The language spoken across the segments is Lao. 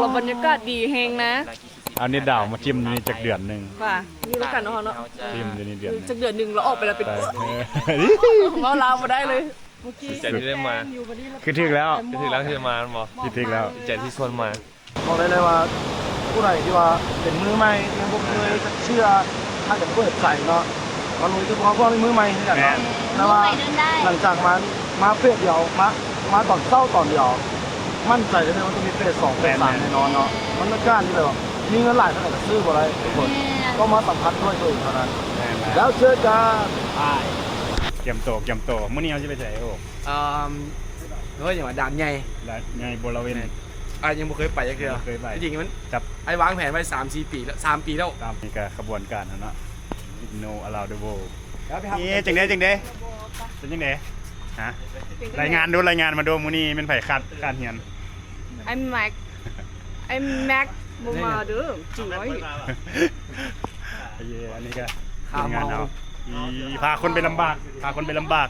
ລະບັນຍາກາດດີແຮງນະ. ເອົາເນັດດາວມາຖິ້ມຢູ່ນີ້ຈັກເດືອນໜຶ່ງ ວ່າຢູ່ນຳກັນເນາະ ເຮົາເນາະ ຖິ້ມຢູ່ນີ້ເດືອນໜຶ່ງ ຈັກເດືອນໜຶ່ງ ລະອອກໄປລະເປັນ ເວົ້າລາວບໍ່ໄດ້ເລີຍ. ດີໃຈທີ່ໄດ້ມາ ຄືຖືກແລ້ວ ຄືຖືກແລ້ວທີ່ໄດ້ມາແມ່ນບໍ່? ຄືຖືກແລ້ວ ດີໃຈທີ່ຊວນມາ. ບອກໄດ້ເລີຍວ່າ ຜູ້ໃດທີ່ວ່າເປັນມືໃໝ່ ຍັງບໍ່ເຄີຍຈັກເທື່ອ ຖ້າຢາກເປີດໃຈເນາະ ມາລຸຍ ຄືພວກເຮົາພວກນີ້ມືໃໝ່ຄືກັນເນາະ ແຕ່ວ່າຫຼັງຈາກມາ ມາເຟສດຽວ ມາ ມາຕອນເຊົ້າຕອນດຽວ ໝັ້ນໃຈໄດ້ເລີຍວ່າຕ້ອງມີເຟສສອງ ເຟສສາມແນ່ນອນເນາະ. ມັນເປັນການທີ່ແບບວ່າ ມີເງິນຫຼາຍເທົ່າໃດກໍຊື້ບໍ່ໄດ້ທຸກຄົນ ຕ້ອງມາສຳຜັດດ້ວຍຕົວເອງເທົ່ານັ້ນ. ແລ້ວເຈີກັນ. ກຽມໂຕ ກຽມໂຕ ມື້ນີ້ເຮົາຊິໄປໃສ? ໂອ້ ເອີ ເຮີ້ຍ ຫຍັງຫວາ ດ່ານໃຫຍ່ ດ່ານໃຫຍ່ບໍລະເວນ ອ້າຍຍັງບໍ່ເຄີຍໄປຈັກເທື່ອ ຍັງບໍ່ເຄີຍໄປ. ທີ່ຈິງມັນ ຈັບ ອ້າຍວາງແຜນໄວ້ສາມສີ່ປີແລ້ວ ສາມປີແລ້ວ. ຕາມນີ້ກໍຂະບວນການເຮົາເນາະ Ignore Around the World. ເອີ ຈັ່ງໃດ ຈັ່ງໃດ ເປັນຈັ່ງໃດ? ຮະ ລາຍງານດູ ລາຍງານມາດູ ມື້ນີ້ແມ່ນໃຜຂາດ ຂາດເຮືອນ? I'm Mac I'm Mac ບໍ່ມາເດີ ຈິງເອີຍ. ອັນນີ້ກໍທີມງານເຮົາ ອີ ພາຄົນໄປລຳບາກ ພາຄົນໄປລຳບາກ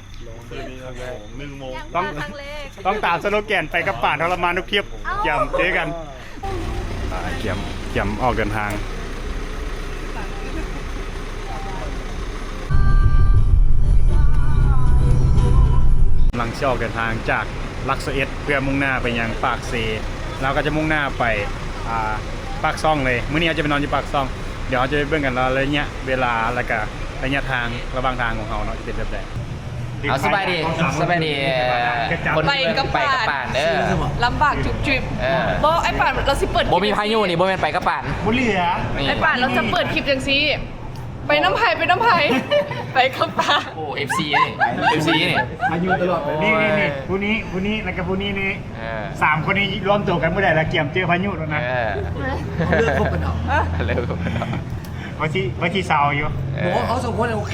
ໜຶ່ງໂມງ ຕ້ອງ ຕ້ອງຕາມສະໂລແກນ ໄປກັບປານທໍລະມານທຸກທຣິບ. ກຽມເຈີກັນ ກຽມ ກຽມອອກເດີນທາງ. ກຳລັງຊິອອກເດີນທາງຈາກຫຼັກຊາວເອັດ ເພື່ອມຸ່ງໜ້າໄປຍັງປາກເຊ ແລ້ວກໍຈະມຸ່ງໜ້າໄປ ອ່າ ປາກຊ່ອງເລີຍ. ມື້ນີ້ເຮົາຈະໄປນອນຢູ່ປາກຊ່ອງ ດຽວເຮົາຈະໄປເບິ່ງກັນວ່າໄລຍະເວລາ ແລ້ວກໍໄລຍະທາງ ລະຫວ່າງທາງຂອງເຮົາເນາະ ຈະເປັນແບບໃດ. ເອົາ ສະບາຍດີ ສະບາຍດີ ຄົນໄປກັບປານ ໄປກັບປານເດີ ລຳບາກທຸກທຣິບ. ເອີ ບໍ່ ອ້າຍປານລາວຊິເປີດ ບໍ່ມີພາຍຸນີ້ ບໍ່ແມ່ນໄປກັບປານ ບໍ່ເຫຼືອ. ອ້າຍປານລາວຈະເປີດຄລິບຈັ່ງຊີ້ ໄປນຳໃຜ ໄປນຳໃຜ ໄປກັບປານ. ໂອ້ ເອັຟຊີ ເອັຟຊີນີ້ ພາຍຸຕະຫຼອດເລີຍ. ນີ້ ນີ້ ນີ້ ຜູ້ນີ້ ຜູ້ນີ້ ແລ້ວກໍຜູ້ນີ້ນີ້ ເອີ ສາມຄົນນີ້ລວມໂຕກັນບໍ່ໄດ້ລະ ກຽມເຈີພາຍຸໂລດນະ. ເອີ ເລີກຄົບກັນເອົາ ເລີກຄົບກັນເອົາ. ວ່າຊິ ວ່າຊິເຊົາຢູ່. ເອີ ບໍ່ ເຮົາສອງຄົນໂອເຄ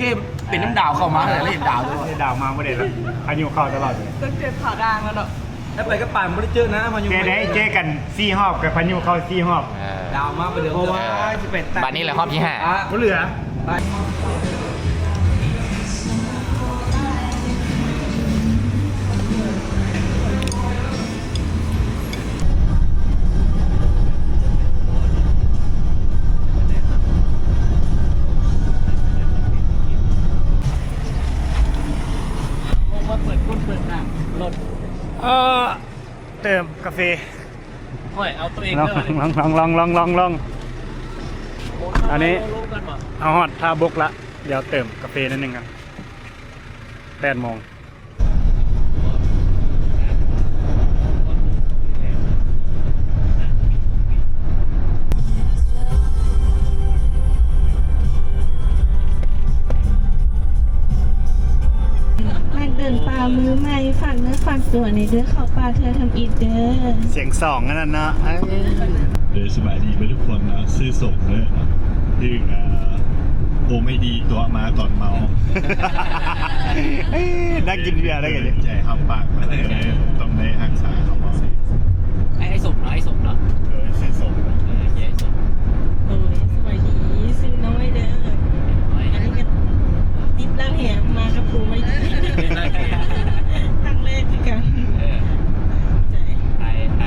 ເປັນນຳດາວເຂົ້າມາແລ້ວ ເຫັນດາວຕະຫຼອດ ເຫັນດາວມາບໍ່ໄດ້ລະ ພາຍຸເຂົ້າຕະຫຼອດ. ຕັ້ງແຕ່ຜາດ່າງແລ້ວເນາະ ຖ້າໄປກັບປານບໍ່ໄດ້ເຈີນະ ພາຍຸ. ເຈີໄດ້ ເຈີກັນສີ່ຮອບ ກັບພາຍຸເຂົ້າສີ່ຮອບ. ເອີ ດາວມາປະເດີມ ເອີ ບັດນີ້ແຫຼະຮອບທີຫ້າ ບໍ່ເຫຼືອ. ເອີ ເຕີມກາເຟ. ໂອ້ຍ ເອົາຕົວເອງເດີ ລອງ ລອງ ລອງ ລອງ ອັນນີ້ ເຮົາຮອດທ່າບົກລະ ດຽວເຕີມກາເຟໜ້ອຍໜຶ່ງກ່ອນ ແປດໂມງ. ນັກເດີນປ່າມືໃໝ່ ຝາກເນື້ອຝາກຕົວແດ່ເດີ ເຂົ້າປ່າເທື່ອທຳອິດເດີ. ສຽງສອງອັນນັ້ນເນາະ. ເອີ ໂດຍສະບາຍດີເບິດທຸກຄົນເນາະ ຊື່ສົມເດີ ທີ່ ເອີ ໂອມໄອດີຕົວະມາຕອນເມົາ. ນັ່ງກິນເບຍໄດ້ກັນ ໃຈຮັບປາກ ຕ້ອງໄດ້ຮັກສາເຂົາເມົາ. ໄອ້ ໄອ້ສົມເນາະ ໄອ້ສົມເນາະ. ໂດຍ ຊື່ສົມ. ເອີ ເຈົ້ ສົມ. ໂດຍ ສະບາຍດີ ຊື່ນ້ອຍເດີ. ອັນນີ້ກໍຕິດລາວແຮມາກັບໂອມໄອດີ ຄັ້ງແລກຄືກັນ. ເອີ ໃຈ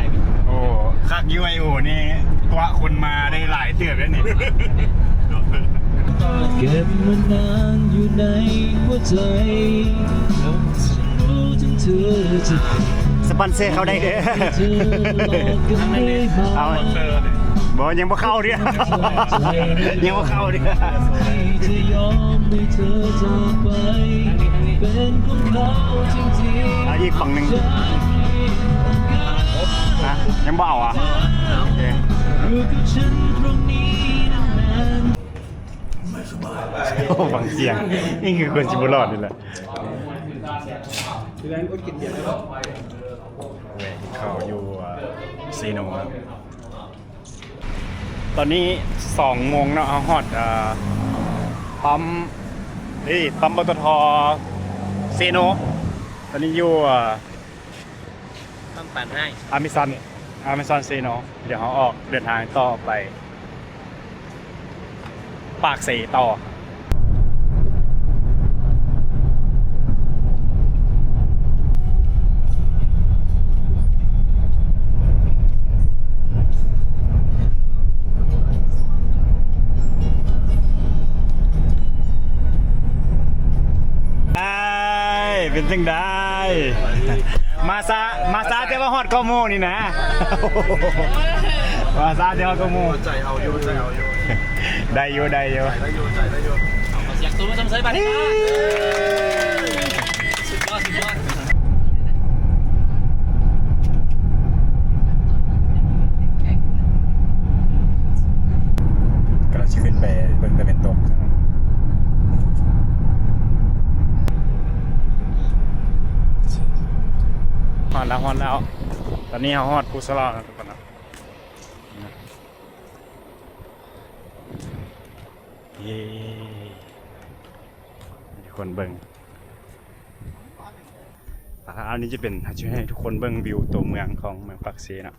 ໂອ້ ຄັກຢູ່ ໄອໂອນີ້ ຕົວະຄົນມາໄດ້ຫຼາຍເຕີບແລ້ວນີ້. ເກັບມານານຢູ່ໃນຫົວໃຈ ສະປອນເຊີເຂົ້າໄດ້ເດີ. ເອົາ ບໍ່ ຍັງບໍ່ເຂົ້າເທື່ອ ຍັງບໍ່ເຂົ້າເທື່ອ. ເອົາອີກຝັ່ງໜຶ່ງ ຮະ ຍັງບໍ່ເອົາອ່ະ. ໂອເຄ ໂອ້ ຟັງສຽງ ນີ້ຄືຄົນຊິບໍ່ລອດນີ້ແຫຼະ. ແວະກິນເຂົ້າຢູ່ເຊໂນ. ຕອນນີ້ສອງໂມງເນາະ ເຮົາຮອດ ເອີ ປ້ຳ ເອີ ປ້ຳ ປຕທ ເຊໂນ. ຕອນນີ້ຢູ່ ປ້ຳປານໄຮ ອາເມຊອນ ອາເມຊອນເຊໂນ. ດຽວເຮົາອອກເດີນທາງຕໍ່ໄປ ປາກເຊຕໍ່. ເ ເປັນຈັ່ງໃດ? ມາຊ້າ ມາຊ້າແຕ່ວ່າຮອດກວ່າໝູ່ນີ້ນະ. ມາຊ້າແຕ່ຮອດກວ່າໝູ່. ໃຈເອົາຢູ່ ໃຈເອົາຢູ່. ໄດ້ຢູ່ ໄດ້ຢູ່ ໃຈໄດ້ຢູ່ ໃຈໄດ້ຢູ່. ເອົາ ຂໍສຽງຕົບມືຊົມເຊີຍບາດນີ້. ສຸດຍອດ ສຸດຍອດ. ກຳລັງຊິຂຶ້ນໄປເບິ່ງຕາເວັນຕົກ. ຮອດແລ້ວ ຮອດແລ້ວ. ຕອນນີ້ເຮົາຮອດພູສະຫຼອງແລ້ວ ທຸກຄົນເນາະ. ເຢ້ ໃຫ້ທຸກຄົນເບິ່ງ. ອ່າ ອັນນີ້ຈະເປັນ ຈະໃຫ້ທຸກຄົນເບິ່ງວິວຕົວເມືອງຂອງເມືອງປາກເຊເນາະ.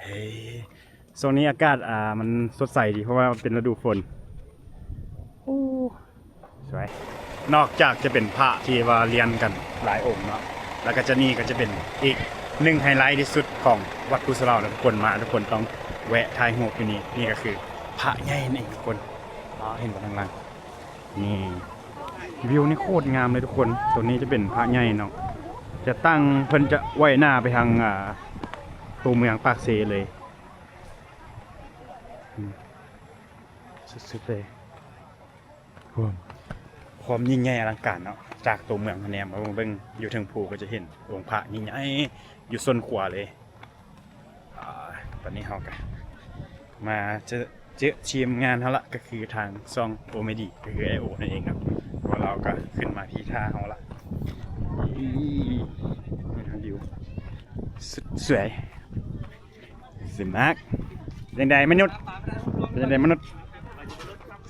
ເອີ ຊ່ວງນີ້ອາກາດ ອ່າ ມັນສົດໃສດີ ເພາະວ່າເປັນລະດູຝົນ. ໂອ້ ສວຍ. ນອກຈາກຈະເປັນພະທີ່ວ່າລຽນກັນຫຼາຍອົງເນາະ ແລ້ວກໍຈະ ນີ້ກໍຈະເປັນອີກໜຶ່ງໄຮໄລທີ່ສຸດຂອງວັດພູສະຫຼອງນະ ທຸກຄົນມາ ທຸກຄົນຕ້ອງແວະຖ່າຍຮູບຢູ່ນີ້. ນີ້ກໍຄືພະໃຫຍ່ນັ້ນເອງທຸກຄົນ. ເຫັນບໍ່ທາງຫຼັງ? ນີ້ ວິວນີ້ໂຄດງາມເລີຍທຸກຄົນ. ຕົວນີ້ຈະເປັນພະໃຫຍ່ເນາະ ຈະຕັ້ງ ເພິ່ນຈະໄຫວ້ໜ້າໄປທາງ ອ່າ ຕົວເມືອງປາກເຊເລີຍ. ອືມ ສຸດໆເລີຍ. ຄວາມ ຄວາມຍິ່ງໃຫຍ່ອະລັງການເນາະ ຈາກຕົວເມືອງຫັ້ນແນມມາເບິ່ງ ຢູ່ເທິງພູກໍຈະເຫັນອົງພະໃຫຍ່ໆຢູ່ໂຊນຂວາເລີຍ. ອ່າ ຕອນນີ້ເຮົາກໍມາເຈີ ເຈີທີມງານເຮົາລະ ກໍຄືທາງຊ່ອງໂອເມດີ ກໍຄືອ້າຍໂອນັ້ນເອງເນາະ. ພວກລາວກໍຂຶ້ນມາພີ້ທ່າເຮົາລະ. ນີ້ ວິວສຸດສວຍ. ສະໝັກ ເປັນຈັ່ງໃດມະນຸດ? ເປັນຈັ່ງໃດມະນຸດ?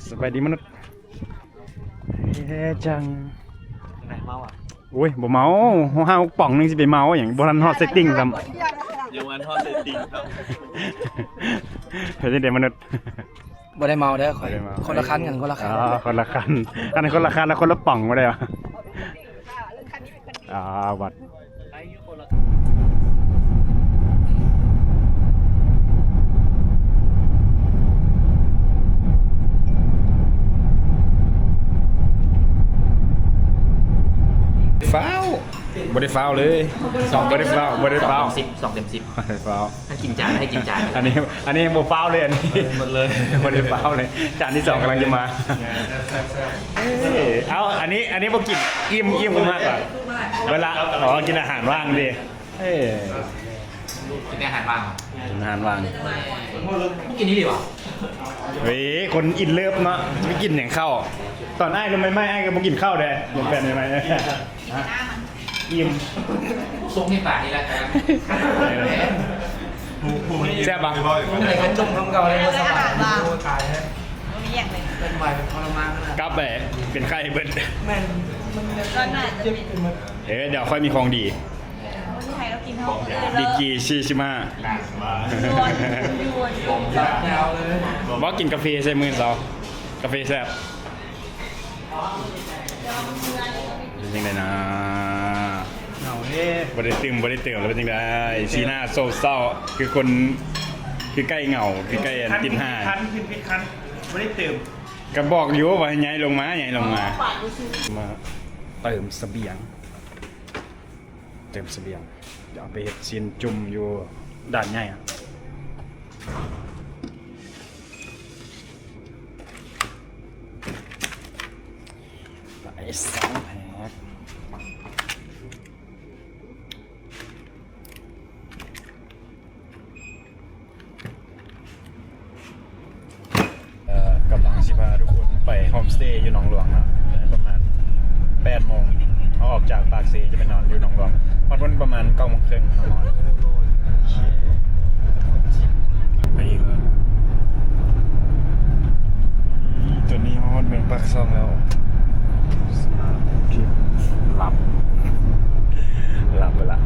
ສະບາຍດີມະນຸດ. ເຮັດຈັ່ງ ຈັ່ງໃດ ເມົາອະ? ໂອ້ຍ ບໍ່ເມົາ. ຫ້າກະປ໋ອງໜຶ່ງຊິໄປເມົາຫຍັງ? ບໍ່ທັນຮອດເຊັດຕິ້ງຊ້ຳ. ຍັງບໍ່ທັນຮອດເຊັດຕິ້ງຊ້ຳ. ເປັນຈັ່ງໃດມະນຸດ? ບໍ່ໄດ້ເມົາເດີຂ້ອຍ. ບໍ່ໄດ້ເມົາ. ຄົນລະຄັນກັນ ຄົນລະຄັນ. ອໍ ຄົນລະຄັນ. ອັນນີ້ຄົນລະຄັນ ແລະ ຄົນລະປ໋ອງບໍ່ໄດ້ຫວາ? ອ່າ ວັດ ຟ້າວ ບໍ່ໄດ້ຟ້າວເລີຍ. ສອງ ບໍ່ໄດ້ຟ້າວ ບໍ່ໄດ້ຟ້າວ. ສິບ ສອງເຕັມສິບ. ບໍ່ໄດ້ຟ້າວ. ໃຫ້ກິນຈານ ໃຫ້ກິນຈານ. ອັນນີ້ ອັນນີ້ບໍ່ຟ້າວເລີຍ ອັນນີ້ ໝົດເລີຍ ບໍ່ໄດ້ຟ້າວເລີຍ. ຈານທີສອງກຳລັງຈະມາ. ເອີ ເອົາ ອັນນີ້ ອັນນີ້ບໍ່ກິນ ອີ່ມ ອີ່ມມາກກວ່າເວລາ. ອໍ ກິນອາຫານວ່າງເດ້. ເອີ ກິນອາຫານວ່າງ ກິນອາຫານວ່າງ. ບໍ່ກິນອີ່ຫຼີຫວາ? ເອີຍ ຄົນອິນເລີບເນາະ ຈະໄປກິນຫຍັງເຂົ້າ. ຕອນອ້າຍລົມໃໝ່ໆ ອ້າຍກໍບໍ່ກິນເຂົ້າເດ້ ລົມແຟນໃໝ່ໆ. ອີ່ມ ສົ່ງໃຫ້ປາກນີ້ລະກັນ. ແຊບບໍ່? ເປັນໄງ ຄັນຈົມຄຳເກົ່າເລີຍ ບໍ່ສະບາຍ. ຕາຍແທ້ ບໍ່ມີຫຍັງເລີຍ ເປັນໄຫວເປັນທໍລະມານຂະໜາດ ກັບໄປເປັນໄຂ້ເບິດ. ແມ່ນ ມັນເຈັບໄປໝົດ. ເອີ ດຽວຂ້ອຍມີຂອງດີ. ດີກຣີສີ່ສິບຫ້າ. ບໍ່ກິນກາເຟໃສ່ມື້ເຊົ້າ ກາເຟແຊບ. ເປັນຈັ່ງໃດນະ? ເຫງົາເດ້. ບໍ່ໄດ້ຕື່ມ ບໍ່ໄດ້ເຕີມ ແລ້ວເປັນຈັ່ງໃດ? ສີໜ້າເສົ້າໆ ຄືຄົນ ຄືໄກ່ເຫງົາ ຄືໄກ່ອັນຕິດຫາຍ. ບໍ່ໄດ້ຕື່ມ. ກໍບອກຢູ່ວ່າໃຫ້ຍ້າຍລົງມາ ຍ້າຍລົງມາ. ມາເຕີມສະບຽງ ເຕີມສະບຽງ. ດຽວເອົາໄປເຮັດຊີ້ນຈຸ່ມຢູ່ດ່ານໃຫຍ່. ໄປສອງແພັກ. ເອີ ກຳລັງຊິພາທຸກຄົນໄປໂຮມສະເຕຢູ່ໜອງຫຼວງເນາະ ປະມານແປດໂມງ. ເຮົາອອກຈາກປາກເຊຈະໄປນອນຢູ່ໜອງຫຼວງ ຮອດພຸ້ນປະມານເກົ້າໂມງເຄິ່ງເຮົາຮອດ. ໄປອີກແລ້ວ. ຕອນນີ້ຮອດເມືອງປາກຊ່ອງແລ້ວ. ຫຼັບ ຫຼັບໄປລະ.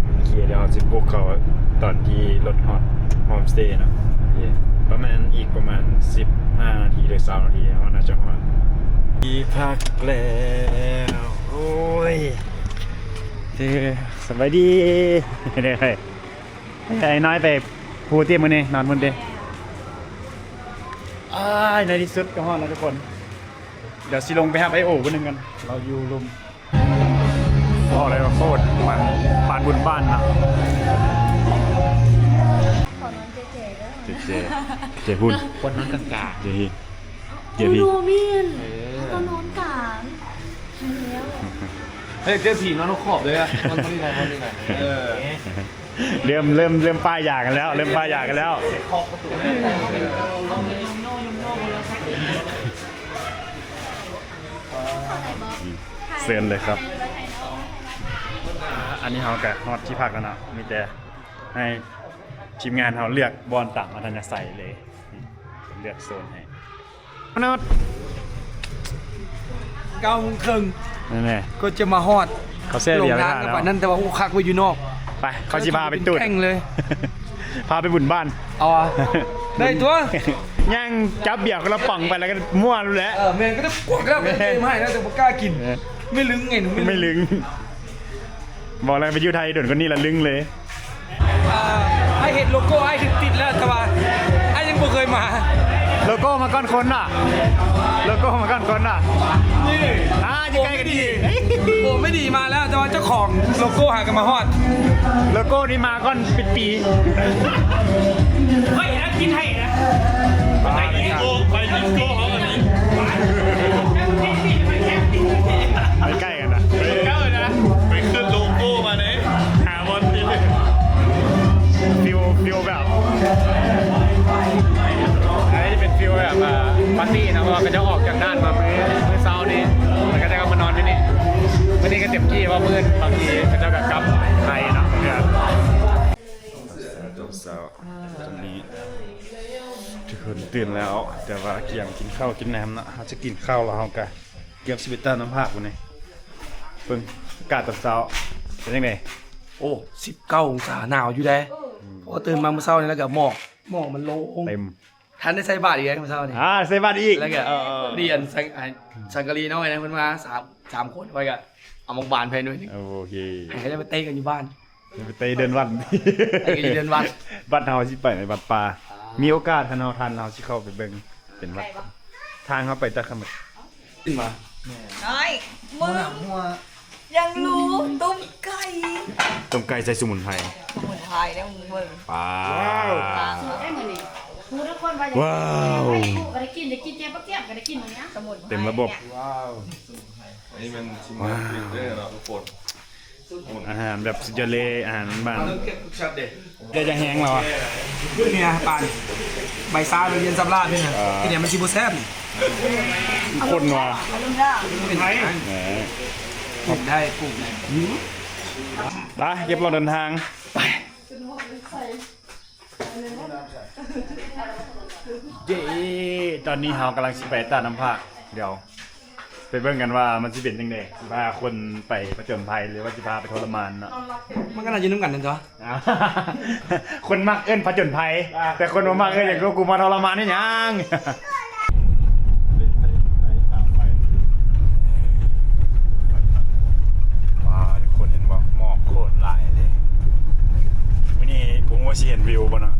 ໂອເຄ ດຽວເຮົາຊິປຸກເຂົາຕອນທີ່ລົດຮອດໂຮມສະເຕເນາະ. ປະມານ ອີກປະມານສິບຫ້ານາທີ ຫຼື ຊາວນາທີ ເຮົາໜ້າຈະຮອດທີ່ພັກແລ້ວ. ໂອ້ຍ ເອີ ສະບາຍດີ. ໄອ້ນ້ອຍໄປພູຕິ ມື້ນີ້ນອນພຸ້ນຕິ. ອ້າຍ ໃນທີ່ສຸດກໍຮອດແລ້ວທຸກຄົນ. ດຽວຊິລົງໄປຮັບໄອໂອຜູ້ໜຶ່ງກັນ ລາວຢູ່ລຸ່ມ. ບອກເລີຍວ່າໂຄດມັນ ປານບຸນບ້ານນະ ຂໍນອນແຈໆເດີ ເຈ ເຈພຸ້ນ ຄວນນອນກາງໆ ເຈ ເຈພີ ໂອ້ ແມ່ນ ເອີ ເຮົາຕ້ອງນອນກາງ ແມ່ນແລ້ວ ເຮີ້ຍ ເຈີຜີນອນຂອບເລີຍ ນອນນີ້ນະ ນອນນີ້ນະ ເອີ ເລີ່ມ ເລີ່ມ ເລີ່ມປ້າຍຢາກັນແລ້ວ ເລີ່ມປ້າຍຢາກັນແລ້ວ ເຊີນເລີຍຄັບ ອັນນີ້ເຮົາກະຮອດທີ່ພັກແລ້ວເນາະ ມີແຕ່ໃຫ້ທີມງານເຮົາເລືອກບ່ອນຕາມອັດທະຍາໄສເລີຍ ເລືອກໂຊນໃຫ້ ມະນຸດ ເກົ້າໂມງເຄິ່ງ ນັ້ນແຫຼະ ກໍຈະມາຮອດ ເຂົາແຊ່ເບຍໄວ້ຖ້າແລ້ວ ແຕ່ວ່າຮູ້ຄັກໄວ້ຢູ່ນອກ ໄປ ເຂົາຊິພາໄປຕູດ ແຂ່ງເລີຍ ພາໄປບຸນບ້ານ ເອົາ ໄດ້ຕົວະ ຍ່າງຈັບເບຍຄົນລະປ໋ອງໄປແລ້ວກໍມົ້ວໂລດແຫຼະ ເອີ ແມ່ນ ກໍຈະກວກແລ້ວ ກໍຈະເຕີມໃຫ້ແລ້ວ ແຕ່ບໍ່ກ້າກິນ ເອີ ໄມ່ລຶງໄງ ໄມ່ລຶງ ບອກແລ້ວໄປຢູ່ໄທດົນກວ່ານີ້ລະລຶງເລີຍ ອ່າ ອ້າຍເຫັນໂລໂກ້ອ້າຍຖືກຕິດແລ້ວ ແຕ່ວ່າອ້າຍຍັງບໍ່ເຄີຍມາ ໂລໂກ້ມາກ່ອນຄົນນະ ໂລໂກ້ມາກ່ອນຄົນນະ ນີ້ ອ່າ ຢູ່ໃກ້ກັນດີ ໂອ້ ໄມ່ດີມາແລ້ວ ແຕ່ວ່າເຈົ້າຂອງໂລໂກ້ຫາກໍມາຮອດ ໂລໂກ້ນີ້ມາກ່ອນເປັນປີ ເຮີ້ຍ ອັນກິນໃຫ້ນະ ໂອ້ ໄປດິສໂກ້ເຮົາອັນນີ້ ໄປໃກ້ກັນນະ ໄປໃກ້ກັນນະ ໄປຂຶ້ນໂລໂກ້ມາເດ້ ຫາບ່ອນຕິດ ຟີລ ຟີລແບບ ອັນນີ້ຈະເປັນຟີລແບບ ອ່າ ປາຕີ້ເນາະ ເພາະວ່າເຂົາເຈົ້າອອກຈາກດ່ານມາມື້ ມື້ເຊົ້ານີ້ ແລ້ວເຂົາເຈົ້າກໍມານອນຢູ່ນີ້ ມື້ນີ້ກໍເຕັມທີ່ ເພາະມື້ອື່ນບາງທີເຂົາເຈົ້າກໍກັບໄທເນາະ ເພື່ອນ ຕອນເຊົ້າ ຕອນນີ້ທຸກຄົນຕື່ນແລ້ວ ແຕ່ວ່າກຽມກິນເຂົ້າກິນນ້ຳເນາະ ເຮົາຈະກິນເຂົ້າແລ້ວເຮົາກໍກຽມຊິໄປຕາກນ້ຳພາກພຸ້ນນີ້ ເບິ່ງອາກາດຕອນເຊົ້າເປັນຈັ່ງໃດ? ໂອ້ ສິບເກົ້າອົງສາ ໜາວຢູ່ເດ້ ອືມ ເພາະວ່າຕື່ນມາມື້ເຊົ້ານີ້ແລ້ວກໍໝອກ ໝອກມັນລົງ ເຕັມ ທັນໄດ້ໃສ່ບາດອີກເດ້ມື້ເຊົ້ານີ້ ອ່າ ໃສ່ບາດອີກ ແລ້ວກໍ ເອີ ພໍດີອັນສັງ ອັນສັງກະລີນ້ອຍນະ ເພິ່ນມາສາມ ສາມຄົນ ຂ້ອຍກໍເອົາໝາກບານໃຫ້ໜ່ວຍໜຶ່ງ ໂອເຄ ໃຫ້ເຂົາເຈົ້າໄປເຕະກັນຢູ່ບ້ານ ໄປເຕະເດີ່ນວັດ ໄປເດີ່ນວັດ ວັດເຮົາຊິໄປໃນວັດປ່າ ອ່າ ມີໂອກາດຄັນເຮົາທັນເຮົາຊິເຂົ້າໄປເບິ່ງ ເປັນວັດ ທາງເຮົາໄປຕາຂະໝຶກ ຂຶ້ນມາ ນ້ອຍ ມຶງ ຫົວໜ້າຫົວ ຍັງຮູ້ຕົ້ມໄກ່ ຕົ້ມໄກ່ໃສ່ສະໝຸນໄພ ສະໝຸນໄພເດ້ ມຶງເບິ່ງ ວ້າວ ສູດໄດ້ມື້ນີ້ ຮູ້ທຸກຄົນວ່າຢາກ ວ້າວ ໄດ້ ໄດ້ກິນ ໄດ້ກິນແກງປາກກຽມ ກໍໄດ້ກິນມື້ນີ້ ສະໝຸນໄພ ເຕັມລະບົບ ວ້າວ ອັນນີ້ແມ່ນຊິມາ ວ້າວ ເດີເນາະທຸກຄົນ ອາຫານແບບສຸດຍອດເລີຍ ອາຫານບ້ານ ເກັບທຸກຊັດເດ້ ແຕ່ຈະແຮງແລ້ວອະ ເນຍປານ ໃບຊາໄປວຽນສຳລາດນີ້ນະ ເອີ ທີ່ນີ້ມັນຊິບໍ່ແຊບນີ້ ຄົນວ່າ ເປັນໄທ ເອີ ປູກໄດ້ ປູກໄດ້ ໄປ ເກັບລົດເດີນທາງ ໄປ ເຢ້ ຕອນນີ້ເຮົາກຳລັງຊິໄປຕາດນ້ຳພາກ ດຽວໄປເບິ່ງກັນວ່າມັນຊິເປັນຈັ່ງໃດ ຊິພາຄົນໄປຜະຈົນໄພ ຫຼືວ່າຊິພາໄປທໍລະມານເນາະ ມັນກໍໜ້າຢູ່ນຳກັນນັ້ນຕົວະ ຄົນມັກເອີ້ນຜະຈົນໄພ ອ່າ ແຕ່ຄົນບໍ່ມັກເອີ້ນຫຍັງ ກໍກູມາທໍລະມານເຮັດຫຍັງ? ວ້າວ ທຸກຄົນເຫັນບໍ່? ໝອກໂຄດຫຼາຍເລີຍ ມື້ນີ້ບໍ່ຮູ້ວ່າຊິເຫັນວິວບໍ່ເນາະ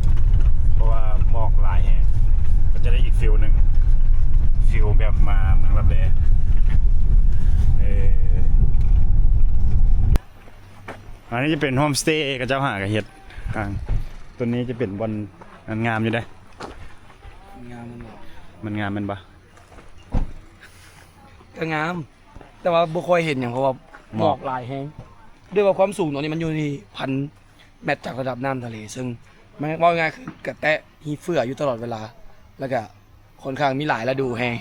ເພາະວ່າໝອກຫຼາຍແຮງ ກໍຈະໄດ້ອີກຟີລໜຶ່ງ ຟີລແບບມາເມືອງລັບແລ ເອີ ອັນນີ້ຈະເປັນໂຮມສະເຕ ເຂົາເຈົ້າຫາກະເຮັດ ອ່າ ຕົວນີ້ຈະເປັນບ່ອນງາມຢູ່ເດ້ ງາມ ມັນງາມແມ່ນບໍ່? ກໍງາມ ແຕ່ວ່າບໍ່ຄ່ອຍເຫັນຫຍັງ ເພາະວ່າໝອກ ໝອກຫຼາຍແຮງ ດ້ວຍວ່າຄວາມສູງຕົວນີ້ມັນຢູ່ທີ່ພັນແມັດຈາກລະດັບນ້ຳທະເລ ເຊິ່ງມັນ ເວົ້າງ່າຍໆ ຄືກະແຕະຮີບເຝື້ອຢູ່ຕະຫຼອດເວລາ ແລ້ວກະ ຂ້ອນຂ້າງມີຫຼາຍລະດູແຮງ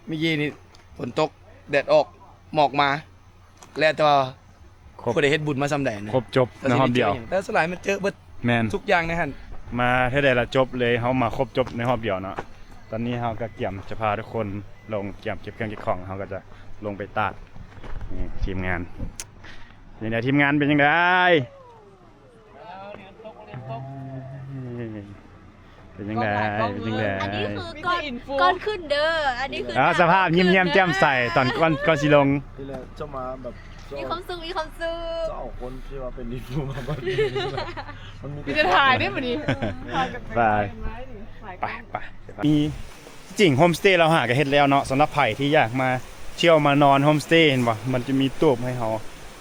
ເມື່ອກີ້ນີ້ຝົນຕົກ ແດດອອກ ໝອກມາ ແລ້ວແຕ່ວ່າ ຄົບ ຜູ້ໃດເຮັດບຸນມາຊ່ຳໃດນະ ຄົບຈົບໃນຮອບດຽວ ແຕ່ສ່ວນຫຼາຍມັນເຈີເບິດ ແມ່ນ ທຸກຢ່າງໃນຫັ້ນ ມາເທື່ອໃດລະຈົບເລີຍ ເຮົາມາຄົບຈົບໃນຮອບດຽວເນາະ ຕອນນີ້ເຮົາກໍກຽມຈະພາທຸກຄົນລົງ ກຽມເກັບເຄື່ອງເກັບຂອງ ເຮົາກໍຈະລົງໄປຕາດ ນີ້ທີມງານ ເປັນຈັ່ງໃດ ທີມງານເປັນຈັ່ງໃດ? ເປັນຈັ່ງໃດ ເປັນຈັ່ງໃດ? ອັນນີ້ຄືກ່ອນ ກ່ອນຂຶ້ນເດີ ອັນນີ້ຄື ອ່າ ສະພາບຍິ້ມແຍ້ມແຈ່ມໃສຕອນກ່ອນ ກ່ອນຊິລົງ ທີ່ແລກຈະມາແບບ ມີຄວາມສຸກ ມີຄວາມສຸກ ເຈົ້າຄົນທີ່ວ່າເປັນອິນຟູມາກ່ອນ ມັນມີແຕ່ຖ່າຍເດ້ມື້ນີ້ ໄປ ໄປ ໄປ ມີ ຈິງໂຮມສະເຕລາວຫາກະເຮັດແລ້ວເນາະ ສຳລັບໃຜທີ່ຢາກມາທ່ຽວມານອນໂຮມສະເຕ ເຫັນບໍ່ ມັນຈະມີຕູບໃຫ້ເຮົາ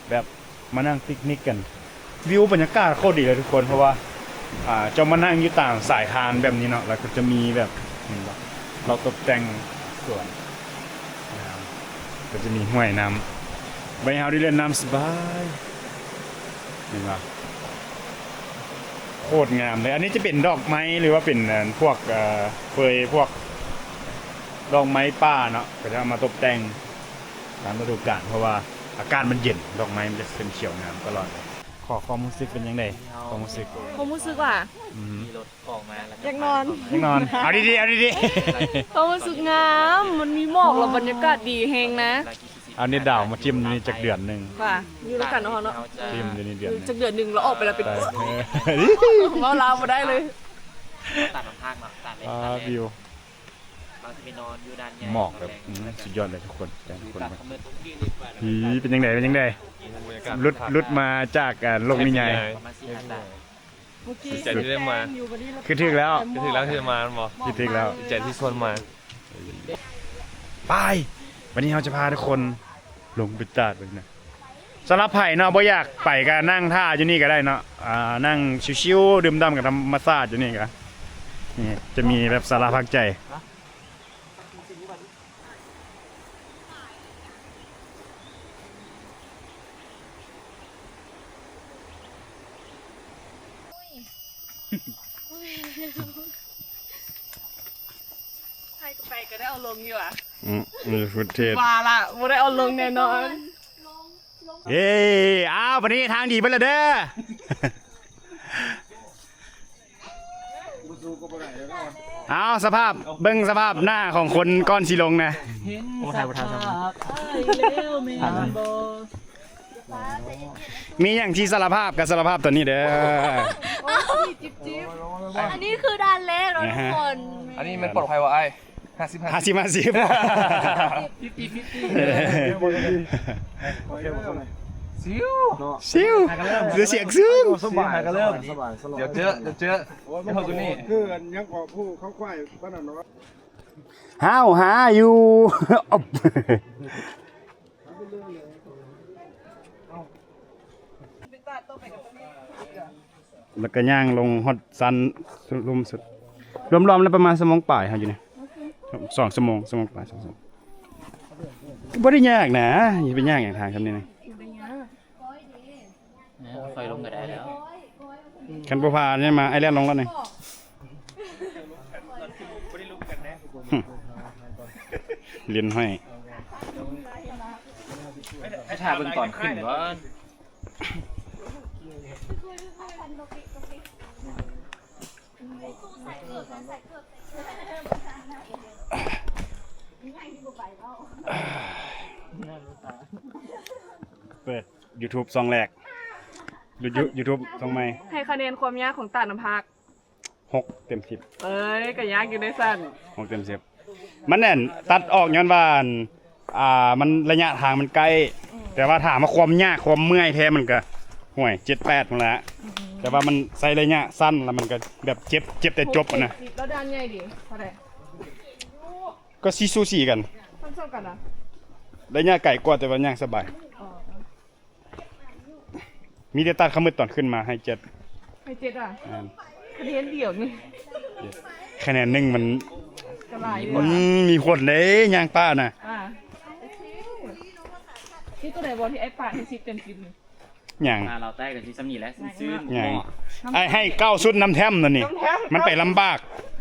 ແບບມານັ່ງປິກນິກກັນ ວິວບັນຍາກາດໂຄດດີເລີຍທຸກຄົນ ເພາະວ່າ ອ່າ ເຈົ້າມານັ່ງຢູ່ຕາມສາຍທາງແບບນີ້ເນາະ ແລ້ວກໍຈະມີແບບ ເຫັນບໍ່ ເຂົາຕົກແຕ່ງສວນ ງາມ ກໍຈະມີຫ້ວຍນ້ຳ ໃຫ້ເຮົາໄດ້ຫຼິ້ນນ້ຳສະບາຍ ເຫັນບໍ່ ໂຄດງາມເລີຍ. ອັນນີ້ຈະເປັນດອກໄມ້ ຫຼືວ່າເປັນ ອັນ ພວກ ເອີ ເຟີຍ ພວກດອກໄມ້ປ່າເນາະ ເຂົາຈະເອົາມາຕົກແຕ່ງ ຕາມລະດູການ ເພາະວ່າອາກາດມັນເຢັນ ດອກໄມ້ມັນຈະຂຶ້ນຂຽວງາມຕະຫຼອດ. ຄວາມ ຄວາມຮູ້ສຶກເປັນຈັ່ງໃດ? ຄວາມຮູ້ສຶກ ຄວາມຮູ້ສຶກວ່າ ອືມ ຂີ່ລົດອອກມາແລ້ວກໍ ຢາກນອນ ຢາກນອນ. ເອົາດີໆ ເອົາດີໆ ຄວາມຮູ້ສຶກງາມ ມັນມີໝອກ ແລ້ວບັນຍາກາດດີແຮງນະ. ເອົາເນັດດາວມາຖິ້ມຢູ່ນີ້ຈັກເດືອນໜຶ່ງ ວ່າ ຢູ່ນຳກັນເນາະ ເຮົາເນາະ ຖິ້ມຢູ່ນີ້ເດືອນໜຶ່ງ ຈັກເດືອນໜຶ່ງ ແລ້ວອອກໄປແລ້ວເປັນ ເວົ້າລາວບໍ່ໄດ້ເລີຍ. ຕາດນ້ຳພາກເນາະ ຕາດເລັກ ອ່າ ຕາດແດງ ວິວ ເຮົາຊິໄປນອນຢູ່ດ້ານໃຫຍ່ ໝອກແບບ ແລ້ວກໍ ອືມ ສຸດຍອດເລີຍທຸກຄົນ ແຕ່ທຸກຄົນ ຢູ່ຕາດຂະເໝິດ ເປັນຈັ່ງໃດ ເປັນຈັ່ງໃດ? ຫຼຸດ ຫຼຸດມາຈາກ ອ່າ ໂລກນິຍາຍ ປະມານສີ່ຫ້າຕາ ດີໃຈທີ່ໄດ້ມາ ຄືຖືກແລ້ວ ຄືຖືກແລ້ວທີ່ໄດ້ມາແມ່ນບໍ່? ຄືຖືກແລ້ວ ດີໃຈທີ່ຊວນມາ. ໄປ ບັດນີ້ເຮົາຈະພາທຸກຄົນລົງໄປຕາດເບິ່ງນະ. ສຳລັບໃຜເນາະ ບໍ່ຢາກໄປກໍນັ່ງຖ້າຢູ່ນີ້ກໍໄດ້ເນາະ ອ່າ ນັ່ງຊິວໆ ດື່ມດ່ຳກັບທຳມະຊາດຢູ່ນີ້ກໍ ນີ້ຈະມີແບບສາລາພັກໃຈ. ໃຜກໍໄປກໍໄດ້ເອົາລົງຢູ່ຫວາ? ອືມ ມີຟຸດເທດ ວ່າລະ ບໍ່ໄດ້ເອົາລົງແນ່ນອນ. ເອີ ອ້າວ ບັດນີ້ທາງດີເບິດແລ້ວເດີ. ເອົາ ສະພາບ ເບິ່ງສະພາບໜ້າຂອງຄົນກ່ອນຊິລົງນະ. ໂອ້ ຖ່າຍບໍ່ທັນ. ມີຫຍັງທີ່ສາລະພາບກໍສາລະພາບຕອນນີ້ເດີ. ອັນນີ້ຄືດ່ານແລກເນາະທຸກຄົນ. ອັນນີ້ແມ່ນປອດໄພບໍ່ອ້າຍ? ຫ້າສິບ ຫ້າສິບ ຫ້າສິບ ຊິວ ຊິວ ຊິວ ສຽງສູງ ສະບາຍ ສະບາຍ ສະບາຍ. ດຽວເຈີ ດຽວເຈີ ໂອ້ຍ ເຮົາຢູ່ນີ້ ຄືອັນຫຍັງເກາະ ພູເຂົາຄວາຍປານນັ້ນເນາະ. ຫ້າວຫາຢູ່ ແລ້ວກໍຍ່າງລົງຮອດຊັ້ນລຸ່ມສຸດ ລວມໆແລ້ວປະມານຊົ່ວໂມງປາຍເຮົາຢູ່ນີ້ ສອງຊົ່ວໂມງ ຊົ່ວໂມງປາຍ ສອງຊົ່ວໂມງ. ບໍ່ໄດ້ຍາກນະ ຢ່າໄປຍາກຫຍັງທາງສ່ຳນີ້ນະ ບໍ່ໄດ້ຍາກ. ເອີ ຄ່ອຍລົງກໍໄດ້ແລ້ວ ຄັນບໍ່ພານີ້ມາ ອ້າຍແລ່ນລົງແລ້ວນີ້. ຫຼິ້ນຫ້ອຍ ໄປຖ້າເບິ່ງຕອນຂຶ້ນກ່ອນ. ເປີດຢູທູບຊ່ອງແລກ ຢູທູບຊ່ອງໃໝ່. ໃຫ້ຄະແນນຄວາມຍາກຂອງຕາດນ້ຳພາກ ຫົກເຕັມສິບ. ເອີຍ ກໍຍາກຢູ່ເດ້ຊັ້ນ ຫົກເຕັມສິບ. ມັນແໜ້ນຕັດອອກຍ້ອນວ່າ ອ່າ ມັນ ໄລຍະທາງມັນໃກ້ ອືມ ແຕ່ວ່າຖາມວ່າຄວາມຍາກຄວາມເມື່ອຍແທ້ມັນກໍ ຫ້ວຍ ເຈັດແປດພຸ້ນແຫຼະ ອືມ ແຕ່ວ່າມັນໃຊ້ໄລຍະສັ້ນ ແລ້ວມັນກໍແບບເຈັບ ເຈັບແຕ່ຈົບຫັ້ນນະ. ແລ້ວດ່ານໃຫຍ່ເດ ເທົ່າໃດ? ກໍຊິສູສີກັນ ສ່ຳກັນນະ ໄລຍະໄກກວ່າ ແຕ່ວ່າຍ່າງສະບາຍ. ອໍ ມີແຕ່ຕັດຄຳມືດຕອນຂຶ້ນມາໃຫ້ເຈັດ ໃຫ້ເຈັດຫວາ? ແມ່ນ ຄະແນນດຽວນີ້ ຄະແນນໜຶ່ງມັນ ກໍຫຼາຍຢູ່ ອືມ ມີຜົນເດ້ ຍ່າງປ່ານະ. ອ່າ ໂອເຄ ມີຕົວໃດບໍ່ທີ່ອ້າຍປາດໃຫ້ສິບເຕັມສິບນີ້? ຫຍັງ ອ່າ ລາວໃຕ້ກໍຊິສ່ຳນີ້ແຫຼະ ຊື່ນໆ. ຫຍັງ ອ້າຍໃຫ້ເກົ້າຊຸດນຳແທ້ມນັ້ນນີ້ ນຳແທ້ມ ມັນໄປລຳບາກ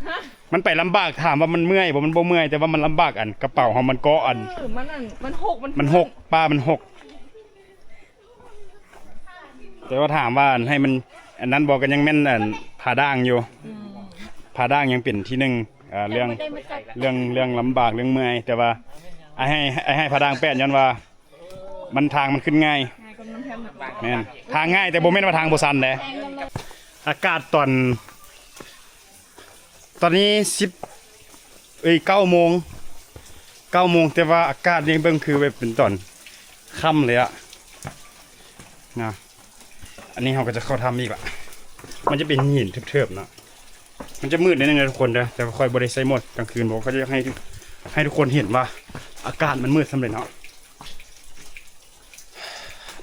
ຮະ ມັນໄປລຳບາກ. ຖາມວ່າມັນເມື່ອຍບໍ່? ມັນບໍ່ເມື່ອຍ ແຕ່ວ່າມັນລຳບາກ ອັນກະເປົາເຮົາມັນກໍອັນ ເອີ ມັນອັນ ມັນຫົກ ມັນ ມັນຫົກ ປ່າມັນຫົກ. ແຕ່ວ່າຖາມວ່າໃຫ້ມັນອັນນັ້ນບໍ່ ກໍຍັງແມ່ນອັນຜາດ່າງຢູ່ ອືມ ຜາດ່າງຍັງເປັນທີໜຶ່ງ ເອີ ເລື່ອງ ເລື່ອງ ເລື່ອງລຳບາກ ເລື່ອງເມື່ອຍ. ແຕ່ວ່າອ້າຍໃຫ້ ອ້າຍໃຫ້ຜາດ່າງແປດ ຍ້ອນວ່າມັນ ທາງມັນຂຶ້ນງ່າຍ ງ່າຍກວ່ານ້ຳແທ້ມນະ. ແມ່ນ ທາງງ່າຍ ແຕ່ບໍ່ແມ່ນວ່າທາງບໍ່ຊັນເດ້. ອາກາດຕອນ ຕອນນີ້ສິບ ເອີຍ ເກົ້າໂມງ ເກົ້າໂມງ ແຕ່ວ່າອາກາດນີ້ເບິ່ງຄືແບບເປັນຕອນຄ່ຳເລີຍອະນະ. ອັນນີ້ເຮົາກໍຈະເຂົ້າຖ້ຳອີກລະ ມັນຈະເປັນຫີນເທີບໆເນາະ ມັນຈະມືດໜ້ອຍໜຶ່ງເດີທຸກຄົນເດີ. ແຕ່ວ່າຂ້ອຍບໍ່ໄດ້ໃສ່ໝວກກາງຄືນ ເພາະວ່າຂ້ອຍຢາກໃຫ້ ໃຫ້ທຸກຄົນເຫັນວ່າອາກາດມັນມືດສ່ຳໃດເນາະ.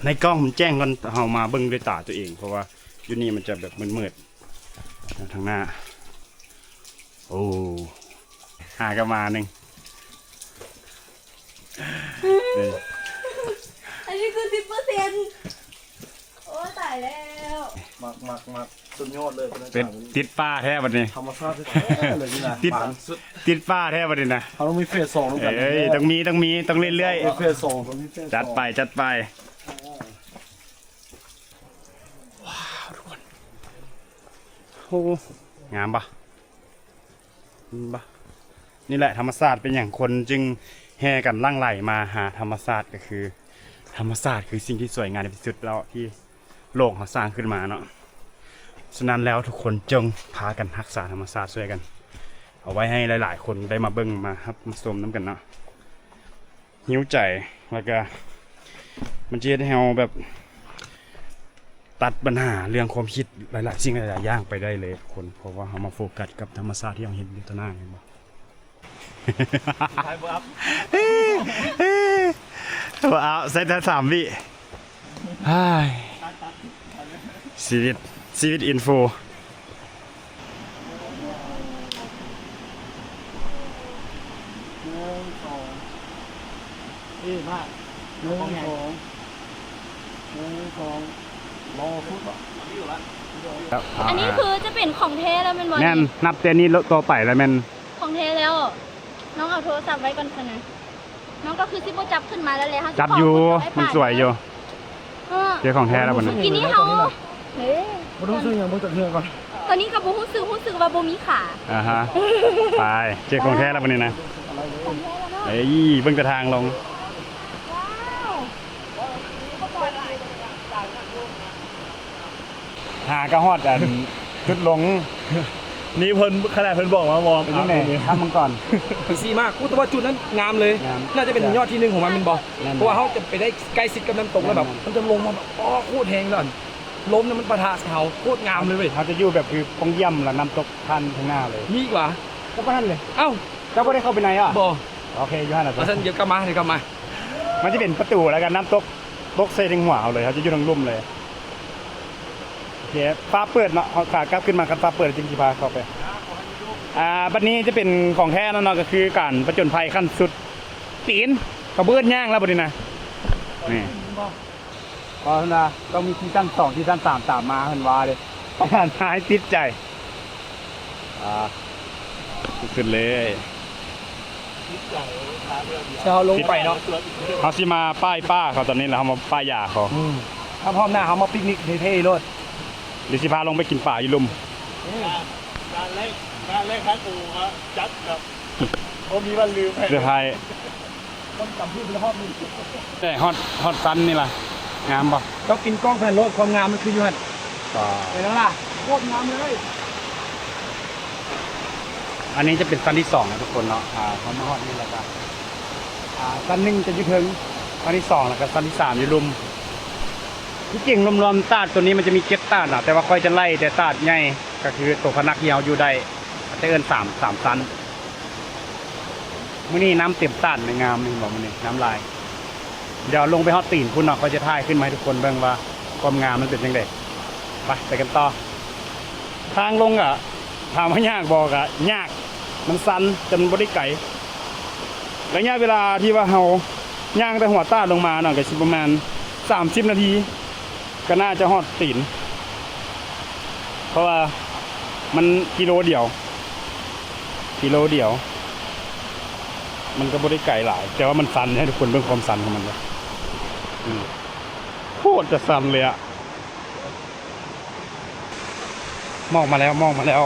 ໃນກ້ອງມັນແຈ້ງກ່ອນ ເຮົາມາເບິ່ງດ້ວຍຕາຕົວເອງ ເພາະວ່າຢູ່ນີ້ມັນຈະແບບມືດໆ ທາງໜ້າ. ໂອ້ ຫາກະມາໜຶ່ງ ອັນນີ້ຄືສິບເປີເຊັນ. ໂອ້ ຕາຍແລ້ວ ມັກໆໆ ສຸດຍອດເລີຍ ເປັນ ຕິດປ່າແທ້ບັດນີ້ ທຳມະຊາດແທ້ໆເລີຍນີ້ນະ ຕິດ ປານສຸດ ຕິດປ່າແທ້ບັດນີ້ນະ. ເຮົາຕ້ອງມີເຟສສອງນຳກັນ ເອີຍ ຕ້ອງມີ ຕ້ອງມີ ຕ້ອງເລື້ອຍໆ ເຟສສອງ ຕ້ອງມີເຟສສອງ ຈັດໄປ ຈັດໄປ. ວ້າວ ທຸກຄົນ ໂອ້ ງາມປະ? ເຫັນບໍ່? ນີ້ແຫຼະທຳມະຊາດ ເປັນຫຍັງຄົນຈຶ່ງແຫ່ກັນຫຼັ່ງໄຫຼມາຫາທຳມະຊາດ ກໍຄືທຳມະຊາດຄືສິ່ງທີ່ສວຍງາມທີ່ສຸດແລ້ວທີ່ໂລກເຮົາສ້າງຂຶ້ນມາເນາະ. ສະນັ້ນແລ້ວທຸກຄົນຈົ່ງພາກັນຮັກສາທຳມະຊາດ ຊ່ວຍກັນເອົາໄວ້ໃຫ້ຫຼາຍໆຄົນໄດ້ມາເບິ່ງ ມາຮັບ ມາຊົມນຳກັນເນາະ. ຫິວໃຈ ແລ້ວກະມັນຈະເຮັດໃຫ້ເຮົາແບບ ຕັດບັນຫາເລື່ອງຄວາມຄິດຫຼາຍໆສິ່ງຫຼາຍໆຢ່າງໄປໄດ້ເລີຍທຸກຄົນ ເພາະວ່າເຮົາມາໂຟກັສກັບທຳມະຊາດທີ່ເຮົາເຫັນຢູ່ຕໍ່ໜ້າ ເຫັນບໍ່? ບໍ່ອັບ ບໍ່ອັບ ໃສ່ແຕ່ສາມວິ. ອ້າຍ ຊີວິດ ຊີວິດອິນຟູ. ໜຶ່ງ ສອງ ເອີ ມາ ໜຶ່ງ ສອງ ໜຶ່ງ ສອງ ລໍພຸດບໍ່? ອັນນີ້ຄືຈະເປັນຂອງແທ້ແລ້ວແມ່ນບໍ່? ແມ່ນ ນັບແຕ່ນີ້ຕໍ່ໄປແລ້ວແມ່ນຂອງແທ້ແລ້ວ. ນ້ອງເອົາໂທລະສັບໄວ້ກ່ອນຊັ້ນນະ. ນ້ອງກໍຄືຊິບໍ່ຈັບຂຶ້ນມາແລ້ວແຫຼະ ເຮົາຊິຂໍ ຈັບຢູ່ ມັນສວຍຢູ່. ເອີ ເຈີຂອງແທ້ແລ້ວບັດນີ້ ກິນນີ້ເຮົາ ເອີ ບໍ່ຕ້ອງຊື້ຫຍັງ ເບິ່ງຈາກເຮືອກ່ອນ. ຕອນນີ້ກໍບໍ່ຮູ້ສຶກ ຮູ້ສຶກວ່າບໍ່ມີຂາ. ອາຮະ ໄປ ເຈີຂອງແທ້ແລ້ວບັດນີ້ນະ. ຂອງແທ້ແລ້ວເນາະ ເອີຍ ເບິ່ງແຕ່ທາງລົງ. ວ້າວ ຫາກໍຮອດອັນຈຸດລົງ. ນີ້ເພິ່ນ ຂະໜາດເພິ່ນບອກມາ ວອມອັບ ເປັນຈັ່ງໃດ ຖ້ຳມັງກອນ? ມັນຊີມາກ ກູແຕ່ວ່າຈຸດນັ້ນງາມເລີຍ. ງາມ ໜ້າຈະເປັນຍອດທີໜຶ່ງຂອງມັນແມ່ນບໍ່? ແມ່ນ ເພາະວ່າເຮົາຈະໄປໄດ້ໃກ້ຊິດກັບນ້ຳຕົກ ແລ້ວແບບ ແມ່ນໆ ມັນຈະລົງມາແບບ ໂອ້ ໂຄດແຮງເລີຍ. ລົມນັ້ນມັນປະທະໃສ່ເຮົາ ໂຄດງາມເລີຍເວີຍ. ເຮົາຈະຢູ່ແບບຄືປ່ອງຢ້ຽມ ແລ້ວນ້ຳຕົກຜ່ານທາງໜ້າເລີຍ. ມີອີກຫວາ? ກໍປານນັ້ນເລີຍ. ເອົ້າ ເຈົ້າບໍ່ໄດ້ເຂົ້າໄປໃນຫວາ? ບໍ່. ໂອເຄ ຢູ່ຫັ້ນລະ ວ່າຊັ້ນ ດຽວກັບມາ ດຽວກັບມາ. ມັນຈະເປັນປະຕູ ແລ້ວກໍນ້ຳຕົກ ຕົກໃສ່ເທິງຫົວເຮົາເລີຍ ເຮົາຈະຢູ່ເທິງລຸ່ມເລີຍ. ໂອເຄ ຟ້າເປີດເນາະ ເຮົາຂາກັບຂຶ້ນມາ ຄັນຟ້າເປີດຈຶ່ງຊິພາເຂົ້າໄປ. ອ່າ ບັດນີ້ຈະເປັນຂອງແທ້ແລ້ວເນາະ ກໍຄືການຜະຈົນໄພຂັ້ນສຸດ. ຕີນ ເຂົາບໍ່ເອີ້ນຍ່າງແລ້ວບັດນີ້ນະ ນີ້ ເພາະວ່າຕ້ອງມີຊີຊັນສອງ ຊີຊັນສາມຕາມມາ ເພິ່ນວ່າເດ້. ຫາຍຕິດໃຈ ອ່າ ສຸດໆເລີຍ. ເຮົາລົງໄປເນາະ ເຮົາຊິມາປ້າຍປ່າເຂົາຕອນນີ້ ແລ້ວເຮົາມາປ້າຍຢາເຂົາ. ອືມ ຖ້າພ້ອມໜ້າ ເຮົາມາປິກນິກເທ່ໆໂລດ. ດຽວຊິພາລົງໄປກິນປາຢູ່ລຸ່ມ. ອືມ ງານແລກ ງານແລກ ທ່ານໂອ ຈັດແບບ ບໍ່ມີວັນລືມໃຫ້ ເຊີໄພຣ. ຕ້ອງຈຳຊື່ເປັນຮອບນີ້. ແຕ່ຮອດ ຮອດຊັ້ນນີ້ລະ ງາມບໍ່? ເຈົ້າປິ່ນກ້ອງໄປໂລດ ຄວາມງາມມັນຄືຢູ່ຫັ້ນ. ເຫັນແລ້ວລະ ໂຄດງາມເລີຍ. ອັນນີ້ຈະເປັນຊັ້ນທີສອງນະທຸກຄົນເນາະ. ອ່າ ເຮົາມາຮອດນີ້ແລ້ວກະ ອ່າ ຊັ້ນໜຶ່ງຈະຢູ່ເທິງ ຊັ້ນທີສອງ ແລ້ວກະຊັ້ນທີສາມຢູ່ລຸ່ມ. ທີ່ຈິງລວມໆ ຕາດໂຕນີ້ມັນຈະມີເຈັດຕາດນະ ແຕ່ວ່າຂ້ອຍຈະໄລ່ແຕ່ຕາດໃຫຍ່ ກໍຄືໂຕພະນັກທີ່ເຮົາຢູ່ໄດ້ ເຂົາຈະເອີ້ນສາມ ສາມຊັ້ນ. ມື້ນີ້ນ້ຳເຕັມຕາດເລີຍ ງາມ ເຫັນບໍ່? ມື້ນີ້ນ້ຳຫຼາຍ. ດຽວລົງໄປຮອດຕີນພຸ້ນເນາະ ຂ້ອຍຈະຖ່າຍຂຶ້ນມາໃຫ້ທຸກຄົນເບິ່ງວ່າຄວາມງາມມັນເປັນຈັ່ງໃດ. ໄປ ໄປກັນຕໍ່. ທາງລົງກະ ຖາມວ່າຍາກບໍ່? ກະຍາກ ມັນຊັນຈົນບໍ່ໄດ້ໄກ. ໄລຍະເວລາທີ່ວ່າເຮົາຍ່າງແຕ່ຫົວຕາດລົງມາເນາະ ກະຊິປະມານສາມສິບນາທີ ກໍໜ້າຈະຮອດຕີນ ເພາະວ່າມັນກິໂລດຽວ ກິໂລດຽວ ມັນກໍບໍ່ໄດ້ໄກຫຼາຍ ແຕ່ວ່າມັນຊັນ. ໃຫ້ທຸກຄົນເບິ່ງຄວາມຊັນຂອງມັນເດີ ອືມ ໂຄດຈະຊັນເລີຍອະ. ໝອກມາແລ້ວ ໝອກມາແລ້ວ.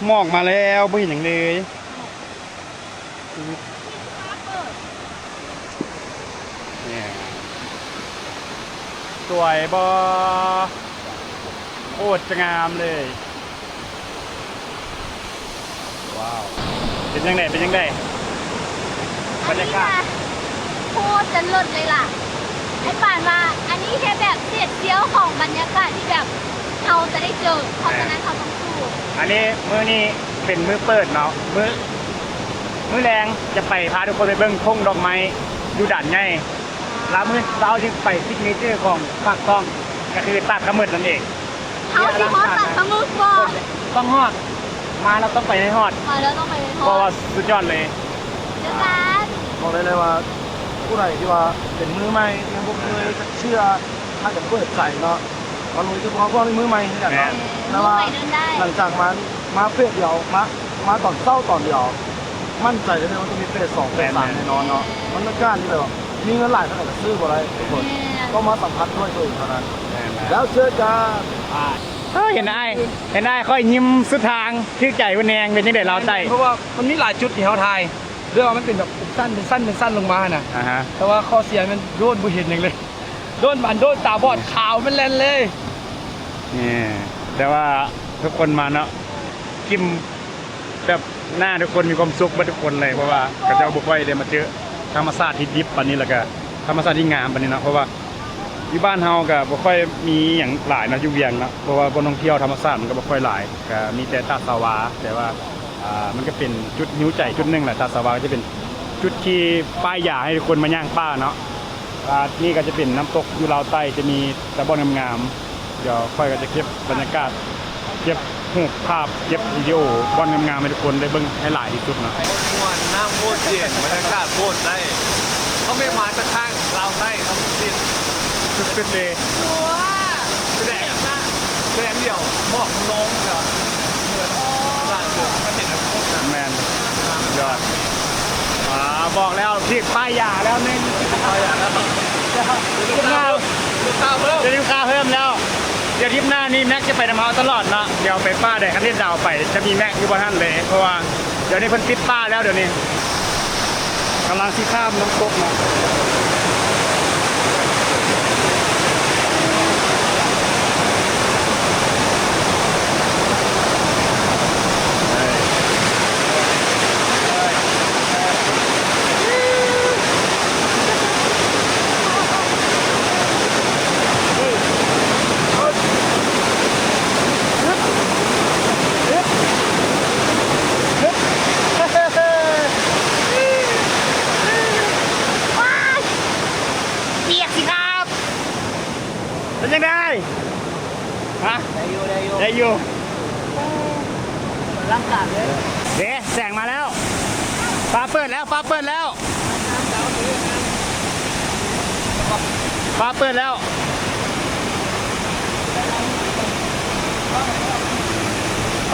ໝອກມາແລ້ວ ບໍ່ເຫັນຫຍັງເລີຍ. ສວຍບໍ່? ໂຄດຈະງາມເລີຍ. ວ້າວ ເປັນຈັ່ງໃດ ເປັນຈັ່ງໃດ ບັນຍາກາດ? ໂຄດຈະເລີດເລີຍລະ. ອ້າຍປານວ່າ ອັນນີ້ແຄ່ແບບເສດສ່ຽວຂອງບັນຍາກາດທີ່ແບບເຮົາຈະໄດ້ເຈີ ເພາະສະນັ້ນເຮົາຕ້ອງສູ້. ອັນນີ້ມື້ນີ້ເປັນມື້ເປີດເນາະ ມື້ ມື້ແລງຈະໄປພາທຸກຄົນໄປເບິ່ງທົ່ງດອກໄມ້ຢູ່ດ່ານໃຫຍ່ ແລ້ວມື້ເຊົ້າຈະໄປ signature ຂອງປາກຊ່ອງ ກໍຄືຕາດຂະເໝິດນັ້ນເອງ. ເຮົາຊິຮອດຕາດຂະເໝິດບໍ່? ຕ້ອງຮອດ ມາແລ້ວຕ້ອງໄປໃຫ້ຮອດ ມາແລ້ວຕ້ອງໄປໃຫ້ຮອດ ເພາະວ່າສຸດຍອດເລີຍ. ເຈີກັນ. ບອກໄດ້ເລີຍວ່າ ຜູ້ໃດທີ່ວ່າເປັນມືໃໝ່ ຍັງບໍ່ເຄີຍຈັກເທື່ອ ອາດຈະເປີດໃຈເນາະ ມາລຸຍ ຄືພວກເຮົາພວກນີ້ມືໃໝ່ຄືກັນເນາະ ແຕ່ວ່າຫຼັງຈາກມາ ມາເຟສດຽວ ມາ ມາຕອນເຊົ້າຕອນດຽວ ໝັ້ນໃຈໄດ້ເລີຍວ່າຕ້ອງມີເຟສສອງ ເຟສສາມແນ່ນອນເນາະ. ບັນຍາກາດທີ່ແບບວ່າ ມີເງິນຫຼາຍເທົ່າໃດກໍຊື້ບໍ່ໄດ້ທຸກຄົນ ຕ້ອງມາສຳຜັດດ້ວຍຕົວເອງເທົ່ານັ້ນ. ແລ້ວເຈີກັນ. ເອີ ເຫັນອ້າຍ ເຫັນອ້າຍຂ້ອຍຍິ້ມສຸດທາງ ຖືກໃຈເພິ່ນແຮງ. ເປັນຈັ່ງໃດລາວໃຕ້? ເພາະວ່າມັນມີຫຼາຍຈຸດທີ່ເຮົາຖ່າຍ ເລື່ອງວ່າມັນເປັນແບບເປັນຊັ້ນ ເປັນຊັ້ນ ເປັນຊັ້ນລົງມາຫັ້ນນະ ແຕ່ວ່າຂໍ້ເສຍແມ່ນໂດນບໍ່ເຫັນຫຍັງເລີຍ ໂດນ ອັນໂດນຕາບອດຂາວແມ່ນແລ່ນເລີຍ. ນີ້ ແຕ່ວ່າທຸກຄົນມາເນາະ ກິ້ມ ແບບໜ້າທຸກຄົນມີຄວາມສຸກເບິດທຸກຄົນເລີຍ ເພາະວ່າເຂົາເຈົ້າບໍ່ຄ່ອຍໄດ້ມາເຈີທຳມະຊາດທີ່ດິບປານນີ້ ແລ້ວກະທຳມະຊາດທີ່ງາມປານນີ້ເນາະ. ເພາະວ່າຢູ່ບ້ານເຮົາກະບໍ່ຄ່ອຍມີຫຍັງຫຼາຍເນາະ ຢູ່ວຽງເນາະ ເພາະວ່າບ່ອນທ່ອງທ່ຽວທຳມະຊາດມັນກະບໍ່ຄ່ອຍຫຼາຍ ກະມີແຕ່ຕາດສາວາ ແຕ່ວ່າ ອ່າ ມັນກະເປັນຈຸດຮິວໃຈຈຸດໜຶ່ງແຫຼະ ຕາດສາວາກະຈະເປັນຈຸດທີ່ປ້າຍຢາໃຫ້ທຸກຄົນມາຍ່າງປ່າເນາະ. ອ່າ ນີ້ກະຈະເປັນນ້ຳຕົກຢູ່ລາວໃຕ້ ຈະມີແຕ່ບ່ອນງາມໆ ດຽວຂ້ອຍກະຈະເກັບບັນຍາກາດ ເກັບຮູບພາບ ເກັບວິດີໂອບ່ອນງາມໆ ໃຫ້ທຸກຄົນໄດ້ເບິ່ງໃຫ້ຫຼາຍທີ່ສຸດເນາະ. ມ່ວນ ນ້ຳໂຄດເຢັນ ບັນຍາກາດໂຄດໄດ້ ເຂົາແມ່ນມາຈາກທາງລາວໃຕ້ ເຂົາເປັນສຸດໆເລີຍ. ແສງ ແສງດຽວ ໝອກລົງແລ້ວ ແມ່ນ ຍອດ. ອ່າ ບອກແລ້ວ ຖືກປ້າຍຢາແລ້ວໜຶ່ງ ປ້າຍຢາແລ້ວ ທຣິບໜ້າ ຈະມີລູກຄ້າເພີ່ມແລ້ວ. ດຽວທຣິບໜ້ານີ້ແມັກຈະໄປນຳເຮົາຕະຫຼອດເນາະ ດຽວໄປປ່າໃດຄັນເຮັດດາວໄປ ຈະມີແມັກຢູ່ບ່ອນຫັ້ນເລີຍ ເພາະວ່າດຽວນີ້ເພິ່ນປິດປ່າແລ້ວ ດຽວນີ້ ກຳລັງຊິຂ້າມນ້ຳຕົກເນາະ. ປຽກຊິຄັບ ເປັນຈັ່ງໃດ? ຮະ? ໄດ້ຢູ່ ໄດ້ຢູ່ ໄດ້ຢູ່. ເດ້ ແສງມາແລ້ວ ຟ້າເປີດແລ້ວ ຟ້າເປີດແລ້ວ ຟ້າເປີດແລ້ວ.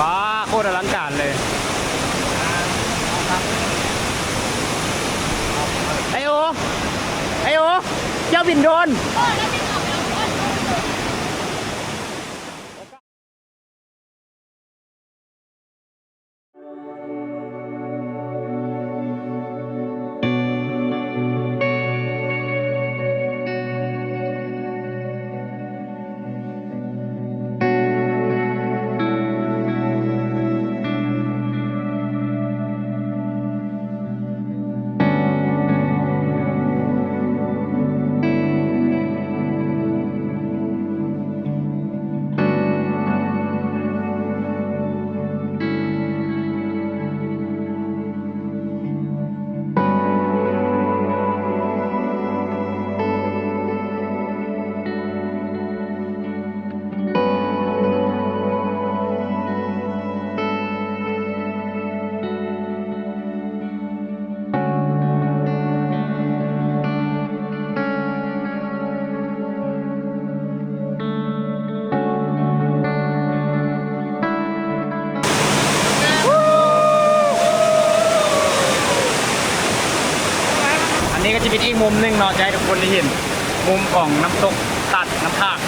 ປາ ໂຄດອະລັງການເລີຍ. ໄອໂອ ໄອໂອ ເຈົ້າບິນໂດຣນ. ອັນນີ້ກໍຈະເປັນອີກມຸມໜຶ່ງເນາະ ຈະໃຫ້ທຸກຄົນໄດ້ເຫັນມຸມຂອງນ້ຳຕົກຕັດນ້ຳທາກ.